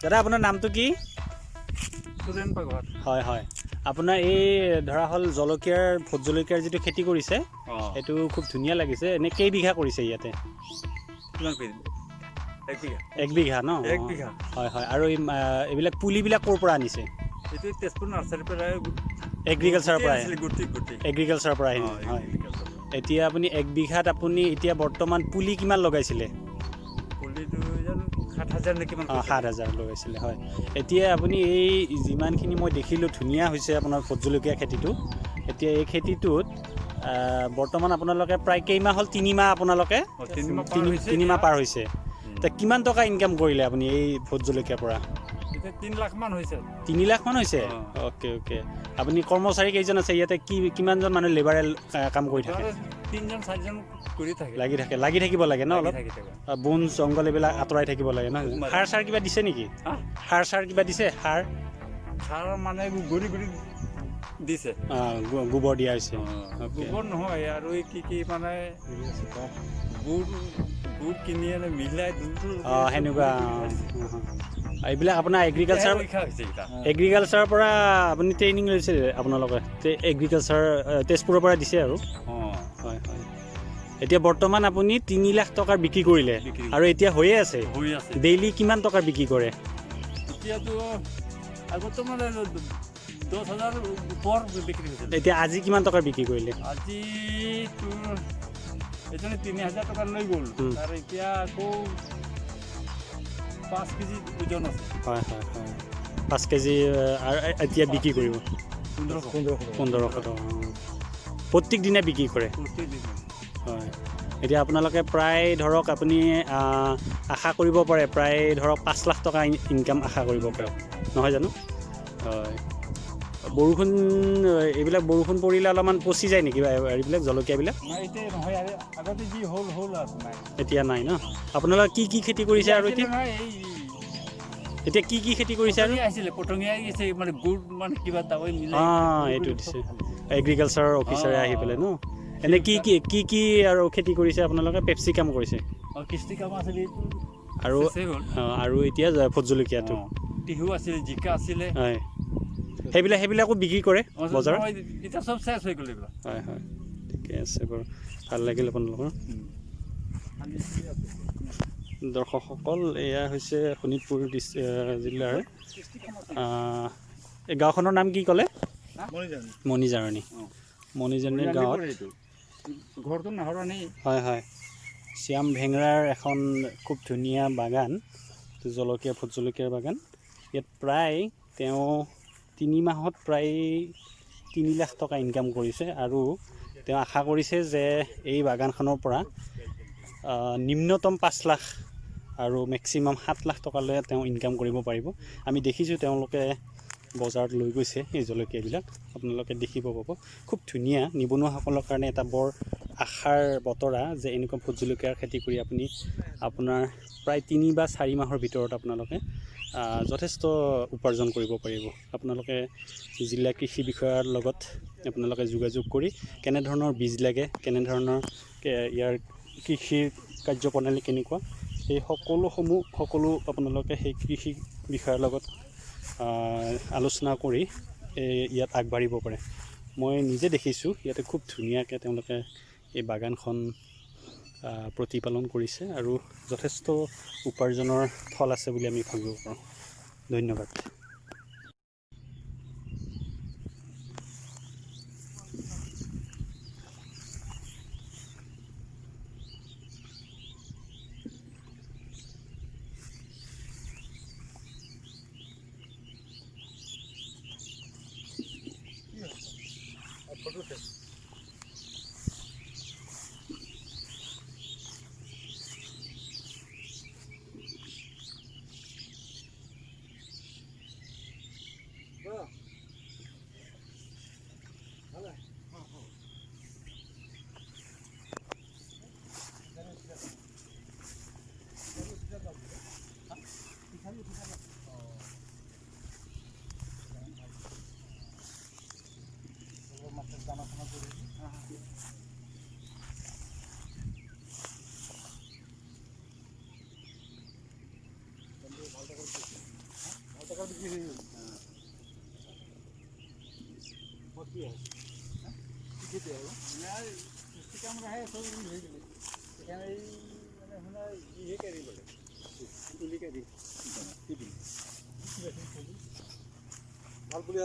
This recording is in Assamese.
দাদা, আপোনাৰ নামটো কি? সুৰেন পাঘৰ। হয় হয়, আপোনাৰ এই ধৰা হ'ল জলকীয়াৰ, ভোট জলকীয়াৰ যিটো খেতি কৰিছে, সেইটো খুব ধুনীয়া লাগিছে। এনেই কেইবিঘা কৰিছে ইয়াতে? কিমান কৰি? এক বিঘা। এক বিঘা ন? এক বিঘা। হয় হয়, আৰু এই এইবিলাক পুলিবিলাক ক'ৰ পৰা আনিছে? এইটো তেজপুৰ নাৰ্চাৰীৰ পৰা। এগ্ৰিকালচাৰৰ পৰা? আছিলে গুটি গুটি। এগ্ৰিকালচাৰৰ পৰা আহিছে, হয়। এগ্ৰিকালচাৰ। এতিয়া আপুনি এক বিঘাত আপুনি এতিয়া বৰ্তমান পুলি কিমান লগাইছিলে? পুলিটো জানো 7000 নে কিমান। অঁ, 7000 লগাইছিলে, হয়। এতিয়া আপুনি এই যিমানখিনি মই দেখিলোঁ, ধুনীয়া হৈছে আপোনাৰ ভোট জলকীয়া খেতিটো। এতিয়া এই খেতিটোত বৰ্তমান আপোনালোকে প্ৰায় কেইমাহ হ'ল? তিনিমাহ আপোনালোকে? তিনিমাহ পাৰ হৈছে। তিনিমাহ পাৰ হৈছে। এতিয়া কিমান টকা ইনকাম কৰিলে আপুনি এই ভোট জলকীয়াৰ পৰা? এতিয়া 3 লাখমান হৈছে। 3 লাখমান হৈছে? অঁ। অ'কে অ'কে, আপুনি কৰ্মচাৰী কেইজন আছে ইয়াতে? কি কিমানজন মানুহ লেবাৰে কাম কৰি থাকে? তাৰে তিনজন চাৰিজন কৰি থাকে। লাগি থাকে, লাগি থাকিব লাগে ন? লাগি অলপ থাকি থাকে। বন জংঘল এইবিলাক আঁতৰাই থাকিব লাগে ন? মাৰে। সাৰ চাৰ কিবা দিছে নেকি? হা? সাৰ চাৰ কিবা দিছে, সাৰ? সাৰ মানে গুৰি গুৰি দিছে। গোবৰ দিয়া হৈছে? অ'কে। গোবৰ নহয় আৰু এই কি কি মানে গুৰ গুৰ কিনি আনি মিলাই। অঁ, সেনেকুৱা। অঁ, এইবিলাক আপোনাৰ এগ্ৰিকালচাৰ ৰক্ষা হৈছে এইকেইটা। এগ্ৰিকালচাৰৰ পৰা আপুনি ট্ৰেইনিং লৈছে আপোনালোকে? এগ্ৰিকালচাৰ তেজপুৰৰ পৰা দিছে আৰু? অঁ। হয় হয়, এতিয়া বৰ্তমান আপুনি 3 লাখ টকাৰ বিক্ৰী কৰিলে? বিক্ৰী। আৰু এতিয়া হৈয়ে আছে? হৈ আছে। ডেইলি কিমান টকাৰ বিক্ৰী কৰে? এতিয়াতো আগতো মানে 10,000 ওপৰ বিক্ৰী হৈছিল। এতিয়া আজি কিমান টকাৰ বিক্ৰী কৰিলে? আজি তোৰ এজনে 3000 টকা লৈ গ'ল। তাৰ এতিয়া আকৌ 5 কেজি ওজন আছে। হয় হয় হয়, 5 কেজি আৰু এতিয়া বিক্ৰী কৰিব? 1500। 1500 টকা। অঁ। প্ৰত্যেক দিনে বিক্ৰী কৰে? প্ৰতিদিনে। হয়, এতিয়া আপোনালোকে প্ৰায় ধৰক আপুনি আশা কৰিব পাৰে প্ৰায় ধৰক 5 লাখ টকা ইনকাম আশা কৰিব পাৰে, নহয় জানো? হয়। বৰষুণ এইবিলাক বৰষুণ পৰিলে অলপমান পচি যায় নেকি বা হেৰিবিলাক, জলকীয়াবিলাক? নাই, এতিয়া নহয় আৰু। আগতে যি হ'ল হ'ল আৰু নাই। এতিয়া নাই ন? আপোনালোকে কি কি খেতি কৰিছে আৰু এতিয়া? নহয়, এই এতিয়া কি কি খেতি কৰিছে আৰু? পটঙীয়া আহিছিলে, পটঙীয়া আহিছে, মানে গুড় মানে কিবা দাৱাই মিলাই অঁ, এইটো দিছে এগ্ৰিকালচাৰ অফিচাৰে আহি পেলাই ন? এনে কি কি কি কি আৰু খেতি কৰিছে আপোনালোকে? পেপচিকাম কৰিছে? অঁ, কিস্তি কাম আছিলে এইটো। আৰু শেষেই হ'ল। অঁ, আৰু এতিয়া ভোট জলকীয়াটো। অঁ, তিহু আছিলে, জিকা আছিলে। হয়, সেইবিলাকো বিক্ৰী কৰে বজাৰত? নহয়, এতিয়া চব শেষ হৈ গ'ল এইবিলাক। হয় হয়, ঠিকে আছে বাৰু, ভাল লাগিল আপোনালোকৰ। দৰ্শকসকল, এয়া হৈছে শোণিতপুৰ জিলাৰ এই গাঁওখনৰ নাম কি ক'লে? মণিজাৰণী। অঁ। মণিজাৰণী গাঁৱত। ঘৰটো নাহৰণি। হয় হয়, শ্যাম ভেংৰাৰ এখন খুব ধুনীয়া বাগান, জলকীয়া, ভোট জলকীয়াৰ বাগান। ইয়াত প্ৰায় তেওঁ 3 মাহত প্ৰায় 3 লাখ টকা ইনকাম কৰিছে আৰু তেওঁ আশা কৰিছে যে এই বাগানখনৰ পৰা নিম্নতম 5 লাখ আৰু মেক্সিমাম 7 লাখ টকালৈ তেওঁ ইনকাম কৰিব পাৰিব। আমি দেখিছোঁ, তেওঁলোকে বজাৰত লৈ গৈছে এই জলকীয়াবিলাক, আপোনালোকে দেখিব পাব। খুব ধুনীয়া, নিবনুৱাসকলৰ কাৰণে এটা বৰ আশাৰ বতৰা যে এনেকুৱা ভোট জলকীয়াৰ খেতি কৰি আপুনি আপোনাৰ প্ৰায় 3 বা 4 মাহৰ ভিতৰত আপোনালোকে যথেষ্ট উপাৰ্জন কৰিব পাৰিব। আপোনালোকে জিলা কৃষি বিষয়াৰ লগত আপোনালোকে যোগাযোগ কৰি কেনেধৰণৰ বীজ লাগে, কেনেধৰণৰ ইয়াৰ কৃষিৰ কাৰ্যপ্ৰণালী কেনেকুৱা, সেই সকলোসমূহ সকলো আপোনালোকে সেই কৃষি বিষয়াৰ লগত আলোচনা কৰি এই ইয়াত আগবাঢ়িব পাৰে। মই নিজে দেখিছোঁ, ইয়াতে খুব ধুনীয়াকৈ তেওঁলোকে এই বাগানখন প্ৰতিপালন কৰিছে আৰু যথেষ্ট উপাৰ্জনৰ থল আছে বুলি আমি ভাবিব পাৰোঁ। ধন্যবাদ। ভাল পুলি।